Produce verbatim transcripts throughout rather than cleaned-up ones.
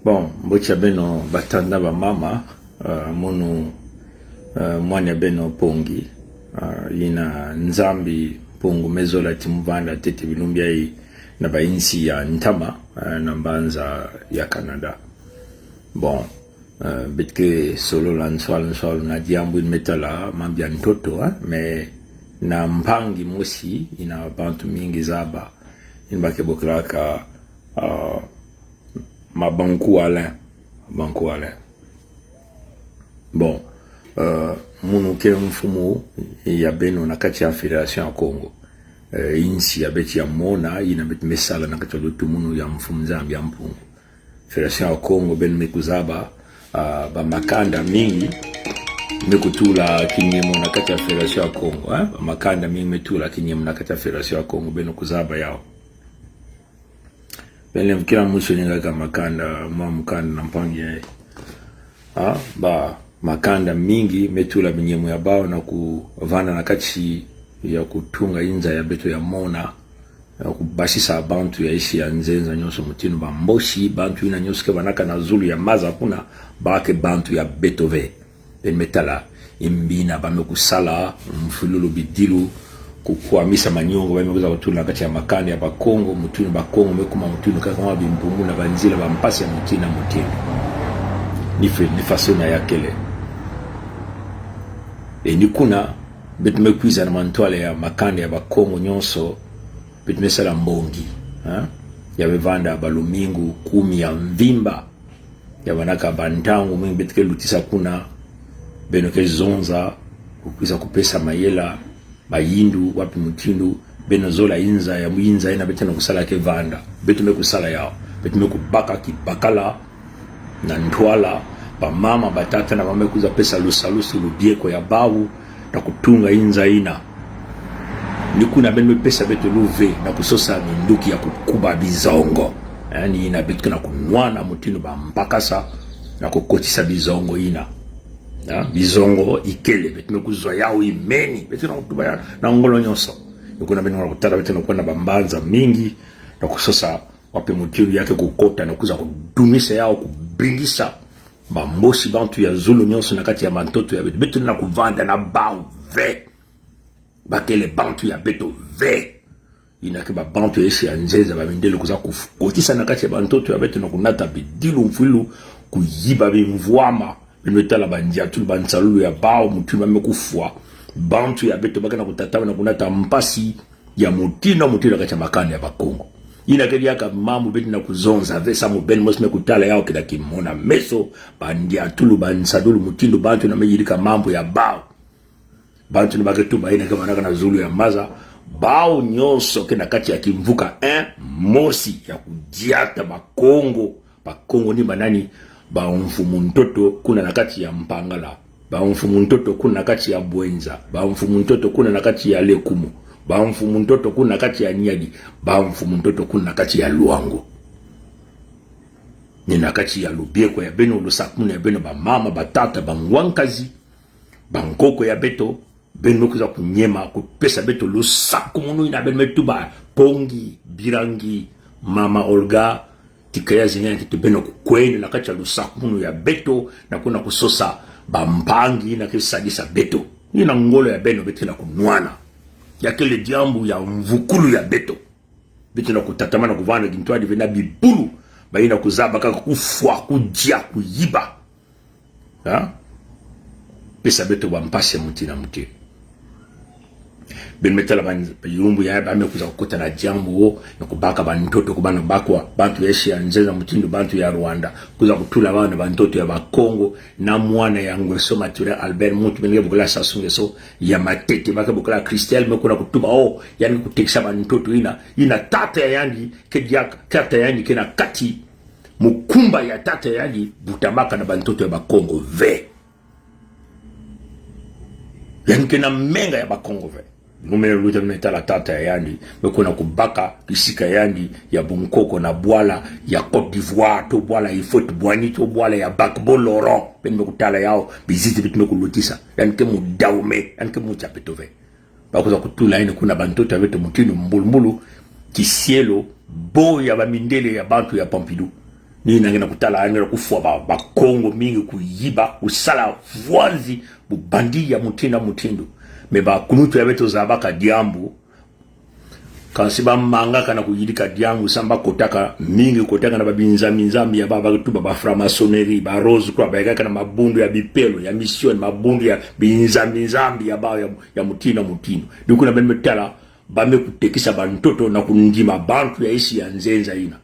Bon, mbote ya beno batata na bamama, eh, mono, eh, mwana ya beno Pongi, eh, yina Nzambi Mpungu me zola ti mu vanda ntete bilumbu yayi na ba insi ya ntama, eh, na mbanza ya Canada. Bon, eh, beto ke solola nswalu nswalu na diambu yina me tala mambu ya ntoto, eh, mais na mpangi mosi yina bantu mingi zaba, yina ba ke bokelaka, ah, Mabankou Alain. Mabankou Alain. Bon, eh, mono ke mfumu ya beno na kati ya Fédération ya Kongo. Eh, insi ya beto ya mona, yina beto me sala na kati ya lutumunu ya mfumu Nzambi ya Mpungu. Fédération ya Kongo, beno me kuzaba, ah, bamakanda mingi me kutula kinyemo na kati ya Fédération ya Kongo, eh? Bamakanda mingi me tula kinyemo na kati ya Fédération ya Kongo, beno kuzaba yawu. Beno lemvukila musi ningaka makanda, mwa mukanda na mpangi yayi. Ah, bamakanda mingi me tula binyemo ya bawu na kuvanda na kati ya kutunga inza ya beto ya mona, ya kubasisa bantu ya insi ya nzenza nyonso mutindu ba Mbochi, bantu yina nyonso ke banaka na zulu ya maza kuna, ba ke bantu ya beto ve. Beno me tala, imbi yina ba me kusala, mfululu bidilu, kukwamisa manyongo ba me kwiza kutula na kati ya makanda ya Bakongo, mutindu Bakongo me kuma mutindu kaka mwa bimpumu na banzila, bampasi ya mutindu na mutindu. Ni fe, ni faso yina ya kele. Eh, ni kuna, beto me kwiza na mantwala ya makanda ya Bakongo nyonso, beto me sala mbongi, ha? Ya me vanda balumingu kumi ya mvimba. Ya banaka bantangu mingi beto ke lutisa kuna, beno ke zonza, kukwiza kupesa mayela, bayindu, wapi mutindu, beno zola inza, ya mu inza yina beto na kusala ke vanda. Beto me kusala yawu, beto me kubaka kibakala, na ntwala, bamama, batata na bamama me kwiza pesa lusalusu, lubieko ya bawu, na kutunga inza yina. Ni kuna beno me pesa beto luve na kusosa minduki ya kukuba bizongo. Eh, ni yina beto ke na kunwana mutindu bampakasa na kukotisa bizongo yina. Ya, bizongo ikele, beto me kuzwa yawu imeni, beto na kutuba yawu na ngolo nyonso. Ni kuna beno na kutala beto na kuwa na bambanza mingi, na kusosa wapi mutindu ya ke kukota na kwiza kudumisa yawu, kubingisa ba Mbochi, bantu ya zulu nyonso na kati ya mantoto ya beto. Beto na kuvanda na bawu ve. Ba kele bantu ya beto ve. Yina ke babantu ya insi ya nzenza, bamindele kwiza kuf-, kotisa na kati ya bantoto ya beto na kunata bidilu, mfululu, kuyiba bimvwama. Beno me tala bandiatulu, bansalulu ya bawu, mutindu ba me kufwa. Bantu ya beto ba ke na kutatamana, kunata mpasi ya mutindu na mutindu na kati ya makanda ya Bakongo. Yina ke diaka mambu beto na kuzonza ve, samu beno mosi me kutala yawu, ke na kimona-meso, bandiatulu, bansalulu, mutindu bantu yina me yidika mambu ya bawu. Bantu yina ba ke tuba yina ke banaka na zulu ya maza, bawu nyonso ke na kati ya kimvuka, eh, mosi ya kudiata Bakongo. Bakongo ni banani? Bamfumu ntoto kuna na kati ya Mpangala. Bamfumu ntoto kuna na kati ya Bouenza. Bamfumu ntoto kuna na kati ya Lékoumou. Bamfumu ntoto kuna na kati ya Niari. Bamfumu ntoto kuna na kati ya Loango. Ni na kati ya lubieko ya beno, lusakumunu ya beno, bamama, batata, bangwa nkazi, bankoko ya beto, beno me kwiza kunyema, kupesa beto lusakumunu yina beno me tuba, Pongi, Birangi, mama Olga, tika ya zinga ya tete, beno kukwenda na kati ya lusakumunu ya beto, na kuna kusosa bampangi yina ke sadisa beto. Yina ngolo ya beno beto na kunwana. Ya kele diambu ya mvukulu ya beto. Beto na kutatamana kuvanda kintwadi ve na bibulu, bayina kuzaba kaka kufwa, kudia, kuyiba. Ha? Pesa beto bampasi ya mutindu na mutindu. Beno me tala ban-, bayumbu ya ba me kwiza kukota na diambu wo, na kubaka bantoto, kubana bakwa, bantu ya insi ya nzenza mutindu bantu ya Rwanda, kwiza kutula bana bantoto ya Bakongo, na mwana ya Nguesso Mathurin Albert, muntu beno ke bokila Sassou Nguesso, ya matete, ba ke bokila Christel, me kuna kutuba, oh, yandi kutekisa bantoto yina, yina tata ya yandi, ke diaka, tata ya yandi ke na kati, mukumba ya tata ya yandi, butamaka na bantoto ya Bakongo ve. Yandi ke na menga ya Bakongo ve. Lumele luta me tala tata ya yandi, me kuna kubaka kisika ya yandi ya bunkoko na bwala ya Côte d'Ivoire, to bwala ya Houphouët-Boigny, to bwala ya Gbagbo Laurent. Beno me kutala yawu, bizizi beto me kulutisa. Yandi ke mu Dahomey, yandi ke mu tia beto ve. Ba kwiza kutula yandi kuna bantoto ya beto mutindu mbulumbulu, kisielo, bo ya bamindele ya bantu ya Pompidou. Ni yina nge na kutala yandi na kufwa ba, Bakongo mingi kuyiba, kusala vwanzi, bubandi ya mutindu na mutindu. Mais bakuluntu ya beto zabaka diambu. Kansi bamangaka na kuyidika diambu, samu bakotaka mingi, kotaka na babinzambi-nzambi ya bau, ba tuba ba franc-maçonnerie, ba Rose-Croix, bayekaka na mabundu ya bipelo, ya mission, mabundu ya binzambi-nzambi ya bau ya, ya mutindu na mutindu. Ni kuna beno me tala, ba me kutekisa bantoto na kundima bantu ya insi ya nzenza yina.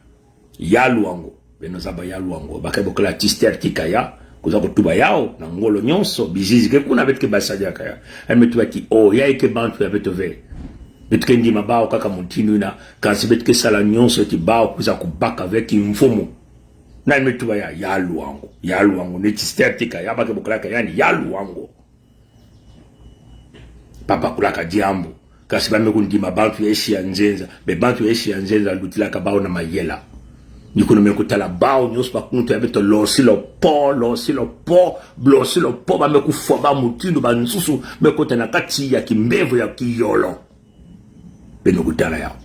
Ya Luango. Beno zaba ya Luango. Ba ke bokila Tister Tikaya. Kwiza kutuba yawu na ngolo nyonso. Bizizi ke kuna beto ke basadiaka yawu. Yandi me tuba ti, oh, ya ike bantu ya beto ve. Beto ke ndima bau kaka mutindu yina. Kansi beto ke sala nyonso ti bau kwiza kubaka ve kimfumu. Na yandi me tuba ya, ya Luango. Ya Luango. Ni Tister Tikaya ba ke bokilaka yandi ya Luango. Ba bakulaka diambu. Kansi ba me kundima bantu ya insi ya nzenza. Mais bantu ya insi ya nzenza lutilaka bau na mayela. Ni kuna me kutala bau nyonso bakuluntu ya beto losi lopo, losi lopo, losi lopo, ba me kufwa bau mutindu bansusu me kota na kati ya kimbevo ya kiyolo. Beno kutala yawu.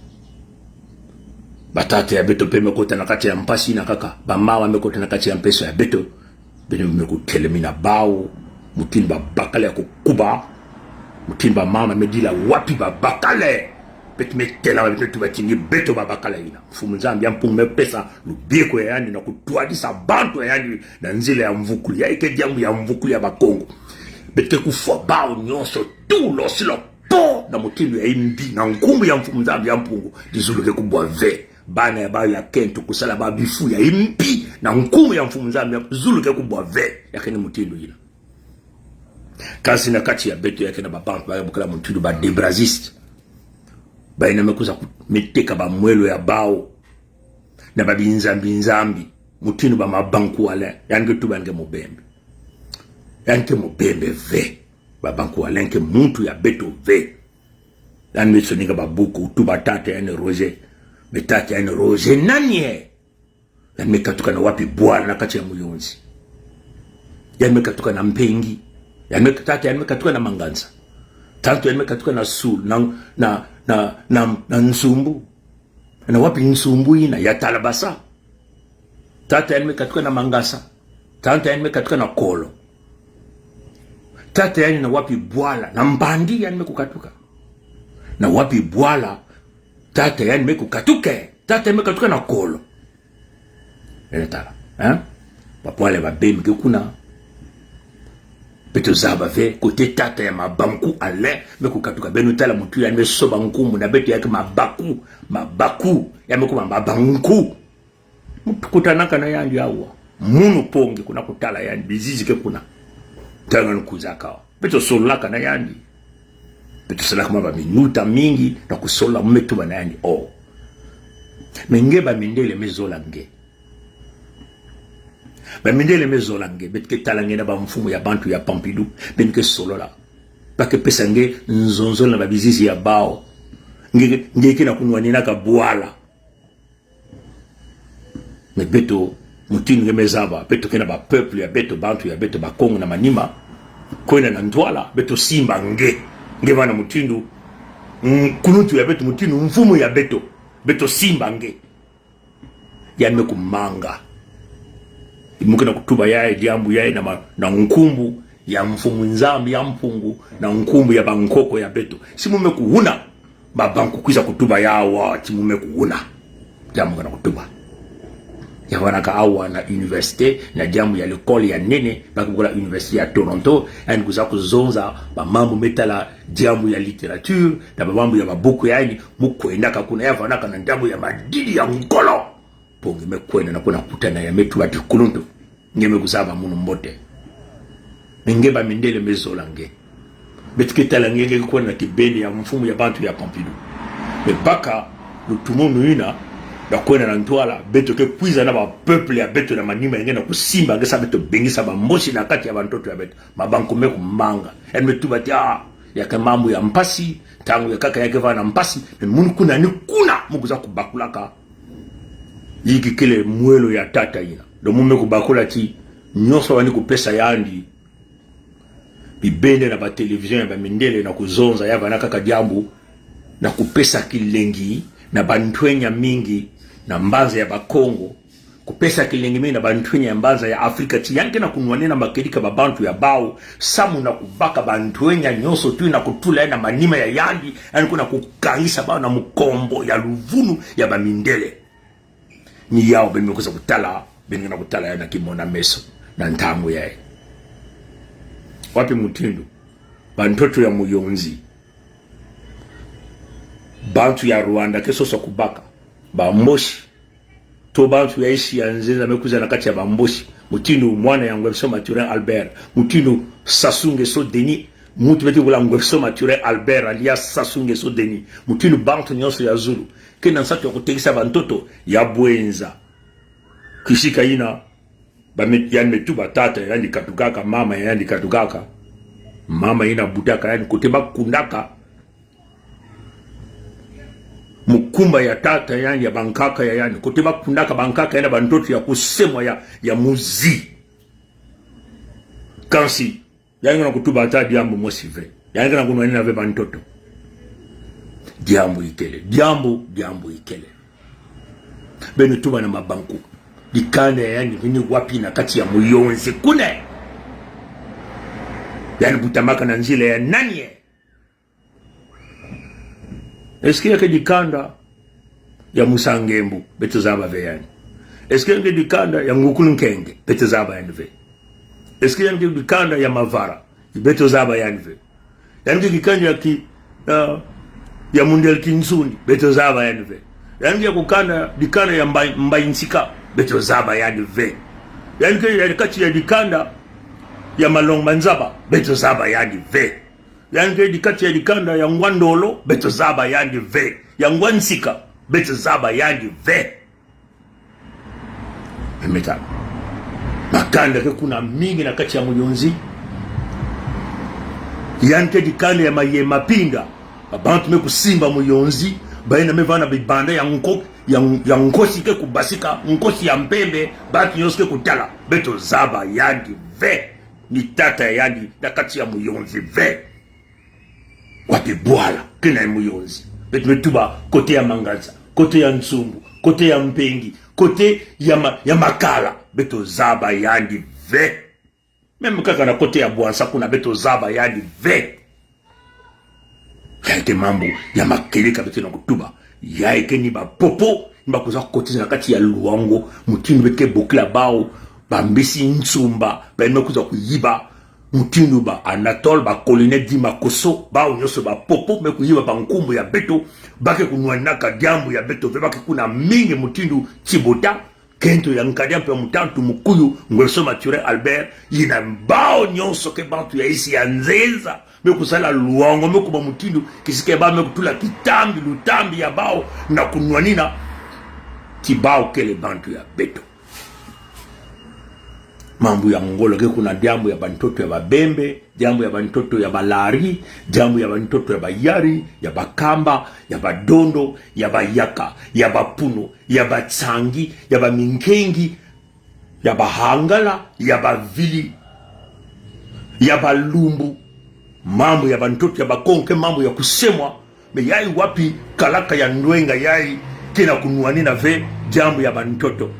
Batata ya beto pe me kota na kati ya mpasi yina kaka. Bamama me kota na kati ya mpasi ya beto. Beno me kutelemina bau. Mutindu babakala ya kukuba. Mutindu bamama me dila wapi babakala. Beto me tela, beto tuba ti nge beto babakala yina. Mfumu Nzambi ya Mpungu me pesa lubieko ya yandi na kutwadisa bantu ya yandi na nzila ya mvukulu. Ya ike diambu ya mvukulu ya Bakongo. Beto ke kufwa bau nyonso tu losi lopo na mutindu ya imbi, na nkumbu ya Mfumu Nzambi ya Mpungu, ti zulu ke kubwa ve. Bana ya bau ya kento kusala bau bifu ya imbi, na nkumbu ya Mfumu Nzambi ya, zulu ke kubwa ve. Ya keni mutindu yina. Kansi na kati ya beto ya ke na babantu ba bokila mutindu ba Debrazziste. Bayina me kwiza ku-, me teka bamwelo ya bau na babinzambi-nzambi. Mutindu ba Mabankou Alain. Yandi ke tuba yandi ke Mubembe. Yandi ke Mubembe ve. Mabankou Alain ke muntu ya beto ve. Yandi me sonika babuku, tuba tata ya yandi Roger. Mais tata ya yandi Roger nani e? Yandi me katuka na wapi bwala na kati ya Mouyondzi? Yandi me katuka na Mpengi. Yandi me, tata ya yandi me katuka na Manganza. Tata ya yandi me katuka na Sul, na, na, na, na, na Nsumbu. Na wapi Nsumbu yina? Ya Talabasa. Tata ya yandi me katuka na Mangasa. Tata ya yandi me katuka na Kolo. Tata ya yandi na wapi bwala? Na Mbandi ya yandi me kukatuka. Na wapi bwala tata ya yandi me kukatuka? Tata ya yandi me katuka na Kolo. Beno tala, hein? Babwala ya babembe ke kuna. Beto zaba ve kote tata ya Mabankou Alain me kukatuka. Beno tala mutu ya yandi me soba nkumbu na beto ya ke Mabaku, Mabaku, ya me kuma Mabankou. Mutu kutanaka na yandi awa. Munu pongi kuna kutala yandi, bizizi ke kuna. Ntangu yandi kwizaka awa. Beto sololaka na yandi. Beto salaka mwa baminuta mingi na kusolola, mu me tuba na yandi. Oh. Mais nge bamindele me zola nge. Bamindele me zola nge, beto ke tala nge na bamfumu ya bantu ya Pompidou, beno ke solola. Ba ke pesa nge nzonzolo na babizizi ya bau. Nge, nge ke na kunwaninaka bwala. Mais beto, mutindu nge me zaba, beto ke na ba peuple ya beto, bantu ya beto, Bakongo na manima. Kwenda na ntwala, beto simba nge. Nge vana mutindu, mm, kuluntu ya beto, mutindu mfumu ya beto. Beto simba nge. Ya me kumanga. Mu ke na kutuba yayi, diambu yayi na ma-, na nkumbu ya Mfumu Nzambi ya Mpungu, na nkumbu ya bankoko ya beto. Si mu me kuhuna. Mabankou kwiza kutuba yawu, ti mu me kuhuna. Ya mu ke na kutuba. Ya vanaka awa na université, na diambu ya l'école ya nene, ba ke bokila Université ya Toronto, yandi kwiza kuzonza bamambu me tala diambu ya littérature, na bamambu ya babuku ya yandi, mu kwendaka kuna, ya vanaka na diambu ya madidi ya ngolo. Mpo nge me kwenda na kuna kutana ya me tuba ti kuluntu. Nge me kuzaba munu mbote. Mais nge bamindele me zola nge. Beto ke tala nge, nge ke kwenda na kibeni ya mfumu ya bantu ya Pompidou. Mais baka lutumunu yina, na kwenda na ntwala, beto ke kwiza na ba peuple ya beto na manima ya nge na kusimba nge, samu beto bengisa ba Mbochi na kati ya bantoto ya beto. Mabankou me kumanga. Yandi me tuba ti, ah, ya ke mambu ya mpasi, ntangu ya nkaka ya ke vana mpasi, mais munu kuna ni kuna, mu kwiza kubakulaka. Yikikele mwelo ya tata yina. Donc mu me kubakula ti, nyonso wani kupesa yandi. Bibende na ba télévision ya bamindele na kuzonza ya vana kaka diambu, na kupesa kilengi, na bantwenya mingi, na mbanza ya Bakongo, Kupesa kilengi mingi na bantwenya ya mbanza ya Afrika, ti yandi ke na kunwanina makedika ma bantu ya bawu, samu na kubaka bantwenya nyonso tu na kutula na manima ya yandi, yandi kuna kukangisa bawu na mukombo ya luvunu ya bamindele. Ni yawu beno me kwiza kutala, beno ke na kutala yawu na kimona-meso, na ntangu yayi. Wapi mutindu bantoto ya Mouyondzi, bantu ya Rwanda ke sosa kubaka, ba Mboshi, to bantu ya insi ya nzenza me kwiza na kati ya ba Mboshi, mutindu mwana ya Nguesso Mathurin Albert, mutindu Sassou Nguesso Denis, muntu beto ke bula Nguesso Mathurin Albert alias Sassou Nguesso Denis, mutindu bantu nyonso ya zulu ke na nsatu ya kutekisa bantoto ya bwenza. Kisika yina, ba me-, yandi me tuba tata ya yandi katukaka, mama ya yandi katukaka, mama yina butaka yandi, kote ba kundaka mukumba ya tata ya yandi, ya bankaka ya yandi, kote ba kundaka bankaka yandi, bantoto ya kusemwa ya, ya muzi. Kansi yandi ke na kutuba ata diambu mosi ve. Yandi ke na kunwanina ve bantoto. Diambu ikele, diambu, diambu ikele. Beno tuba na mabanku. Dikanda ya yandi ke ni wapi na kati ya Mouyondzi kuna? Yandi butamaka na nzila ya nani? Est-ce que ya ke dikanda ya Musa Ngembu? Beto zaba ve yandi. Est-ce que ya ke dikanda ya Ngukulu Nkenge? Beto zaba yandi ve. Est-ce que ya ke dikanda ya Mavara? Beto zaba yandi ve. Ya ke dikanda ya ki, ya, ya Mundele Kinsuni? Beto zaba yandi ve. Ya ke ya kukanda, dikanda ya Mbayi, Mbayi Nsika? Beto zaba yandi ve. Ya ke ya kati ya dikanda ya Malong Manzaba? Beto zaba yandi ve. Ya ke dikati ya dikanda ya Ngwa Ndolo? Beto zaba yandi ve. Ya Ngwa Nsika? Beto zaba yandi ve. Emeta. Makanda ke kuna mingi na kati ya Mouyondzi. Ya ke dikanda ya Mayema Pinda. Ba bantu me kusimba Mouyondzi, bayina me vanda bibanda ya nko-, ya, ya nkosi ke kubasika, nkosi ya mpembe, bantu nyonso ke kutala. Beto zaba yandi ve. Ni tata ya yandi na kati ya Mouyondzi ve. Wapi bwala ke na Mouyondzi? Beto me tuba côté ya Manganza, côté ya Nsumbu, côté ya Mpengi, côté ya Ma-, ya Makala. Beto zaba yandi ve. Même kaka na côté ya Bouansa kuna, beto zaba yandi ve. Yayi ke mambu ya makieleka beto ke na kutuba. Yayi ke ni ba popo ni ba kwiza kotisa na kati ya Loango, mutindu beto ke bokila bawu ba mbisi nsumba, bayina me kwiza kuyiba, mutindu ba Anatole, ba Colline Dima Kosso, bawu nyonso ba popo me kuyiba bankumbu ya beto. Ba ke kunwaninaka diambu ya beto ve, ba ke kuna mingi mutindu Thibota, nkento ya nkadi ya mpe mutantu mukuyu, Nguesso Mathurin Albert, yina bawu nyonso ke bantu ya insi ya nzenza me kusala Loango, me kuma mutindu kisika bawu me kutula kitambi, lutambi ya bawu na kunwanina ti bawu kele bantu ya beto. Mambu ya ngolo ke kuna diambu ya bantoto ya Babembe, diambu ya bantoto ya Balari, diambu ya bantoto ya Bayari, ya Bakamba, ya Badondo, ya Bayaka, ya Bapunu, ya Batsangi, ya Baminkengi, ya Bahangala, ya Bavili, ya Balumbu. Mambu ya bantoto ya Bakongo ke mambu ya kusemwa. Mais yayi wapi kalaka ya ndwenga yayi ke na kunwanina ve diambu ya bantoto?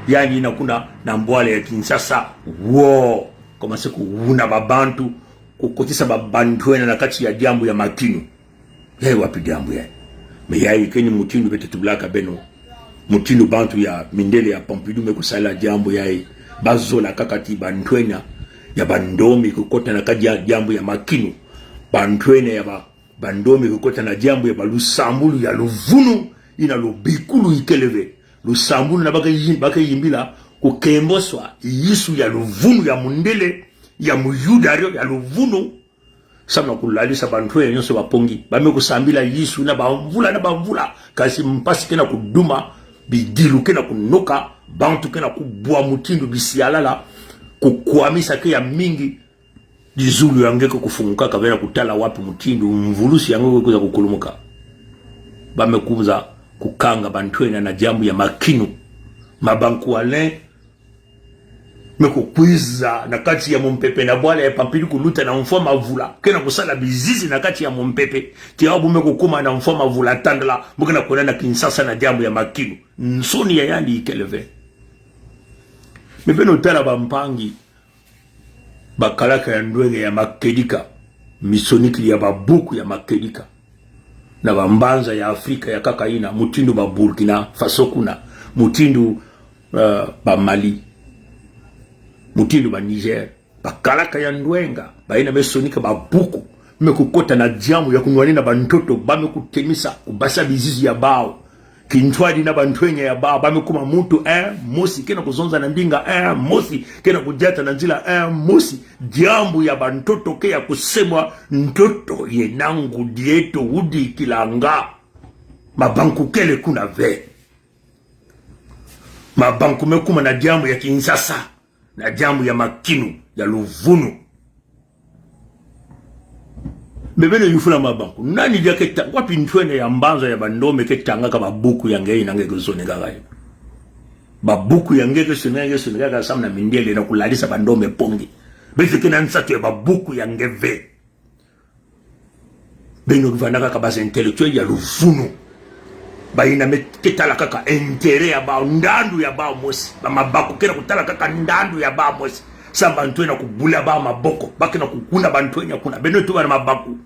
Yayi yina kuna na mbwala ya Kinshasa. Wo, commencer kuwuna ba bantu, kukotisa ba, bantwenia na kati ya diambu ya makinu. Yayi wapi diambu yayi? Mais yayi ke ni mutindu beto tubulaka beno, mutindu bantu ya mindele ya Pompidou me kusala diambu yayi. Bazola kaka ti bantwenia ya bandombe kukota na kati ya diambu ya makinu. Bantwenia ya ba, bandombe kukota na diambu ya balusambulu ya luvunu, yina lubikulu ikele ve. Lusambulu yina ba ke yi-, ba ke yimbila kukemboswa Yesu ya luvunu, ya mundele, ya muyudayo ya luvunu. Samu na kulalisa bantwenia nyonso bapongi. Ba me kusambila Yesu na bamvula na bamvula. Kasi mpasi ke na kuduma, bidilu ke na kunoka, bantu ke na kubwa mutindu bisialala, kukwamisa ke ya mingi. Dizulu ya nge ke kufungukaka, beno kutala wapi mutindu mvulusi ya nge ke kwiza kukulumuka. Ba me kwiza kukanga bantwenia na diambu ya makinu. Mabanku Alain me kukwiza na kati ya mumpepe na bwala ya Pompidou kuluta na Mfwa Mavula, ke na kusala bizizi na kati ya mumpepe. Ti abu me kukuma na Mfwa Mavula Tandala, mu ke na kwenda na Kinshasa na diambu ya makinu. Nsoni ya yandi ikele ve. Me beno tala bampangi, bakalaka ya ndwenge ya makedika, misonikili ya babuku ya makedika na bambanza ya Afrika ya nkaka ina, mutindu ba Burkina Faso kuna, mutindu, eh, ba Mali, mutindu ba Niger. Bakalaka ya ndwenga, bayina me sonika babuku, me kukota na diambu ya kunwanina bantoto, ba me kutemisa, kubasa bizizi ya bawu. Kintwadi na bantwenya ya bawu, ba me kuma muntu, eh, mosi, ke na kuzonza na mbinga, eh, mosi, ke na kudiata na nzila, eh, mosi. Diambu ya bantoto ke ya kusemwa, ntoto yena ngudi eto wudikilanga. Mabanku kele kuna ve. Mabanku me kuma na diambu ya kinsasa, na diambu ya makinu, ya luvunu. Be beno yufula mabanku. Nani dia ke ta-, wapi ntwenya ya mbanza ya bandombe ke tangaka babuku ya nge ina nge ke sonikaka yo? Babuku ya nge ke sonika, nge sonikaka samu na mindele na kulalisa bandombe pongi. Beto ke na nsatu ya babuku ya nge ve. Beno ke vandaka kaka ba intellectuel ya luvunu. Bayina me ke tala kaka intérêt ya bawu, ndandu ya bawu mosi. Ba mabaku ke na kutala kaka ndandu ya bawu mosi. Samu bantwenya kubula bawu maboko. Ba ke na kukuna bantwenya kuna. Beno tuba na mabaku.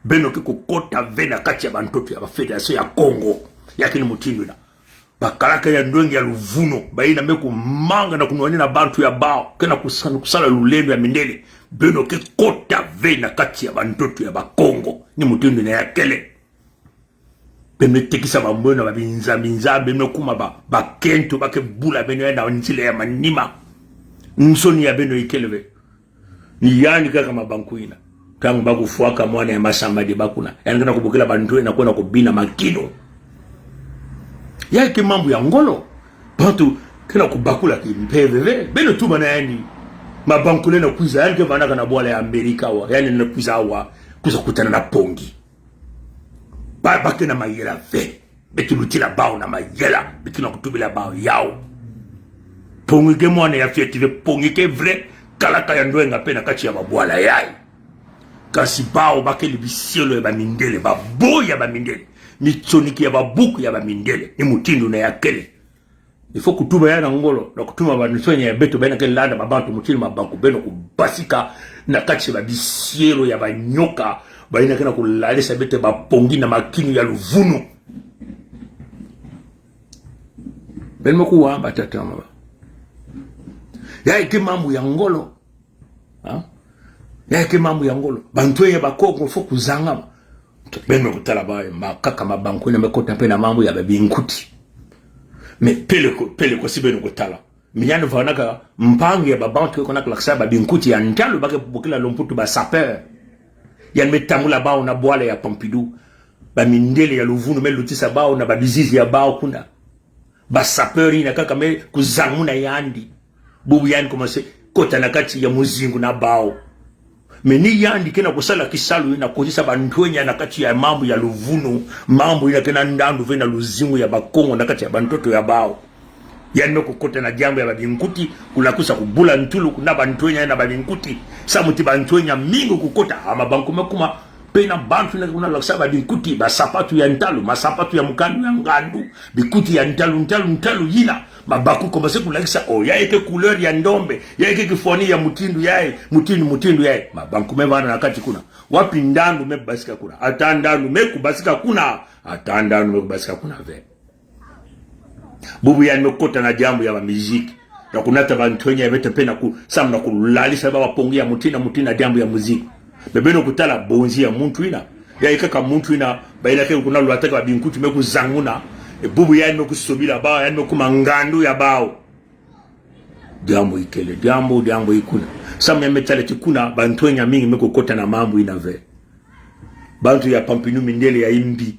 Beno ke kukota ve na kati ya bantoto ya ba Fédération ya Kongo. Ya kini mutindu ina. Bakalaka ya ndwenga ya luvunu, bayina me kumanga na kunwanina bantu ya bawu, ke na kusa-, kusala lulendo ya mindele. Beno ke kota ve na kati ya bantoto ya Bakongo, ni mutindu ina ya kele. Beno me tekisa bambweno ba binza binza, beno me kuma ba, bakento ba ke bula beno ya na nzila ya manima. Nsoni ya beno ikele ve. Ni yandi kaka mabanku ina. Ntangu ba kufwaka mwana ya Masamba Débat kuna, yandi ke na kubokila bantwenya kwenda kubina makinu. Yayi ke mambu ya ngolo. Bantu ke na kubakula kimpeve ve. Beno tuba na yandi. Mabanku lenda kwiza, yandi ke vandaka na bwala ya Amerika awa. Yandi lenda kwiza awa, kwiza kutana na pongi. Ba, ba ke na mayela ve. Beto lutila bawu na mayela, beto na kutubila bawu yawu. Pongi ke mwana ya fioti ve, pongi ke vrai, kalaka ya ndwenga mpe na kati ya babwala yayi. Kasi bawu ba kele bisielo ya bamindele, baboyi ya bamindele, mitsoniki ya babuku ya bamindele, ni mutindu ina ya kele. Il faut kutuba yayi na ngolo, na kutuma bantwenya ya beto bayina ke landa mabantu mutindu mabanku, beno kubasika na kati ya babisielo ya banyoka, bayina ke na kulalisa beto bapongi na makinu ya luvunu. Beno me kuwa, batata, bamama. Yayi ke mambu ya ngolo. Ha? Yayi ke mambu ya ngolo. Bantwenya Bakongo faut kuzangama. Beno me kutala ba, ma, kaka mabanku ina me kota mpe na mambu ya babinkuti. Mais peleko, peleko si beno kutala. Mais yandi vandaka mpangi ya babantu ke kona kulakisa babinkuti ya ntalu ba ke bokila na lumputu ba sapeur. Yandi me tambula bawu na bwala ya Pompidou. Bamindele ya luvunu me lutisa bawu na babizizi ya bawu kuna. Ba sapeur ina kaka me kuzanguna yandi. Bubu yandi commencer kota na kati ya muzingu na bawu. Mais ni yandi ke na kusala kisalu ina kotisa bantwenya na kati ya mambu ya luvunu, mambu ina ke na ndandu ve na luzingu ya Bakongo na kati ya bantoto ya bawu. Yandi me kukota na diambu ya babinkuti, kulakisa kubula ntulu kuna bantwenya na babinkuti. Samu ti bantwenya mingi kukota, ah, mabanku me kuma mpe na bantu ina ke kona lakisa babinkuti, basapatu ya ntalu, masapatu ya mukanu ya ngandu, binkuti ya ntalu, ntalu, ntalu yina. Mabaku commencer kulakisa, oh, yayi ke couleur ya ndombe, yayi ke kifwani ya mutindu yayi, mutindu, mutindu yayi. Mabanku me vanda na kati kuna. Wapi ndandu me kubasika kuna? Ata ndandu me kubasika kuna. Ata ndandu me kubasika kuna ve. Bubu yandi me kota na diambu ya bamiziki. Na kunata bantwenya ya beto mpe na ku-, samu na kulalisa ba bapongi ya mutindu na mutindu na diambu ya muziki. Mais beno kutala bonzi ya muntu ina. Yayi kaka muntu ina, bayina ke kona lwataka babinkuti me kuzanguna. E bubu yandi me kusobila bawu, yandi me kuma ngandu ya bawu. Diambu ikele, diambu, diambu ikuna. Samu yandi me tala ti kuna, bantwenya mingi me kukota na mambu ina ve. Bantu ya Pompidou, mindele ya imbi.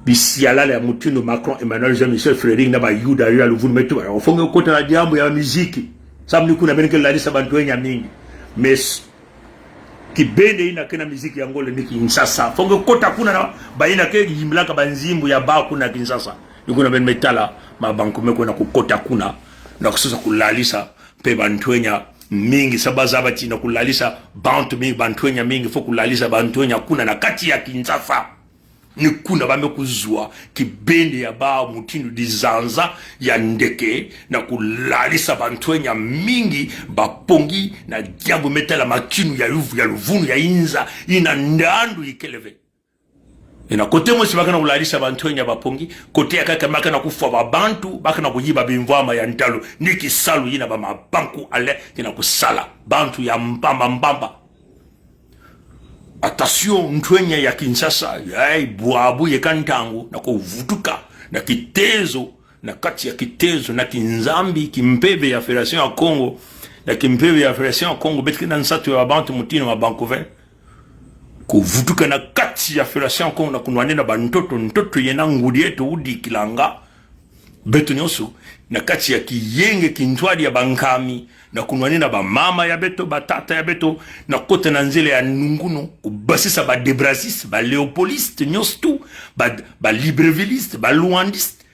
Bisialala ya mutindu Macron, Emmanuel, Jean-Michel, Frédéric, na ba Yuda, Yuda luvunu me tuba. Faut nge kota na diambu ya miziki. Samu ni kuna beno ke lalisa bantwenya mingi. Mais kibende ina ke na miziki ya ngolo ni Kinshasa. Faut nge kota kuna na bayina ke yimbilaka banzimbu ya bawu kuna Kinshasa. Ni kuna beno me tala mabanku me kwenda kukota kuna. Na kusosa kulalisa mpe bantwenya mingi. Samu ba zaba ti na kulalisa bantu mingi, bantwenya mingi. Faut kulalisa bantwenya kuna na kati ya Kinshasa. Ni kuna ba me kuzwa kibende ya bawu mutindu dizanza ya ndeke, na kulalisa bantu enya mingi ba pongi na diambu me tala makinu ya luvu, ya luvunu ya inza, yina ndandu ikele ve. Yina kote mosi ba ke na kulalisa bantu enya ba pongi, kote ya kaka ba ke na kufwa babantu, ba ke na kuyiba bimvwama ya ntalu, ni kisalu yina ba mabanku ale ke na kusala, bantu ya mpamba mpamba. Attention, ntu enya ya Kinshasa, yayi bwabu yeka ntangu, na kuvutuka na kitezo, na kati ya kitezo, na kinzambi, kimpeve ya Fédération ya Kongo, na kimpeve ya Fédération ya Kongo, beto ke na nsatu ya babantu mutindu mabanku ve. Kuvutuka na kati ya Fédération ya Kongo, na kunwanina bantoto, ntoto yena ngudi eto udikilanga. Beto nyonso, na kati ya kiyenge kintwadi ya bankami, na kunwanina bamama ya beto, batata ya beto, na kota na nzila ya nungunu, kubasisa ba Debrazziste, ba Léopoldiste, nyonso tu, ba, ba Librevilliste, ba Luandiste,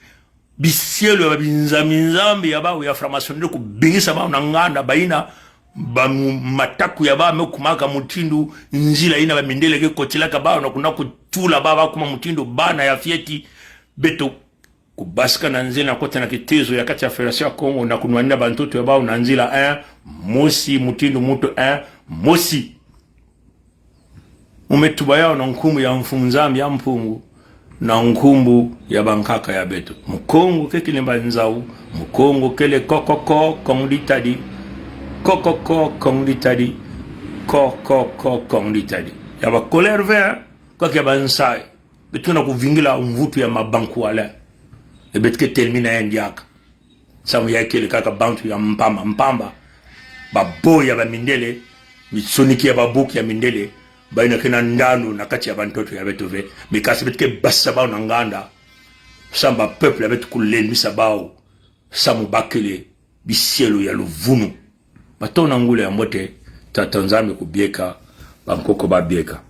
bisielo ya babinzambi-nzambi ya bawu ya franc-maçonnerie, kubingisa bawu na nganda, bayina, ba mu-, mataku ya bawu me kumaka mutindu nzila yina bamindele ke kotilaka bawu, na kuna kutula bawu, ba kuma mutindu bana ya fioti, beto kubasika na nzila na kota na kitezo ya kati ya Fédération ya Kongo na kunwanina bantoto ya bawu na nzila, eh, mosi, mutindu muntu, eh, mosi. Mu me tuba yawu na nkumbu ya Mfumu Nzambi ya Mpungu, na nkumbu ya bankaka ya beto. Mukongo ke kilemba nzau, Mukongo kele kokoko, Kongo ditadi, kokoko, Kongo ditadi, kokoko, Kongo ditadi. Ya ba colère ve, kwa kia ba nsayi. Beto ke na kuvingila mvutu ya mabanku ale. E beto ke termina yandi aka. Samu ya kele kaka bantu ya mpamba, mpamba. Babo ya bamindele, misoniki ya baboki ya mindele, bayina ke na ndanu na kati ya bantoto ya beto ve. Mikasi beto ke basisa bawu na nganda. Samu ba peuple ya beto kulendisa bawu. Samu ba kele bisielo ya luvunu. Matondo na ngula ya mbote, Tata Nzambi kubieka, bankoko babieka.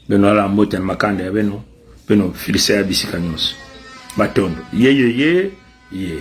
Beno ala mbote na makanda ya beno, beno filisa ya bisika nyonso. Matondo. Ye, ye, ye, ye.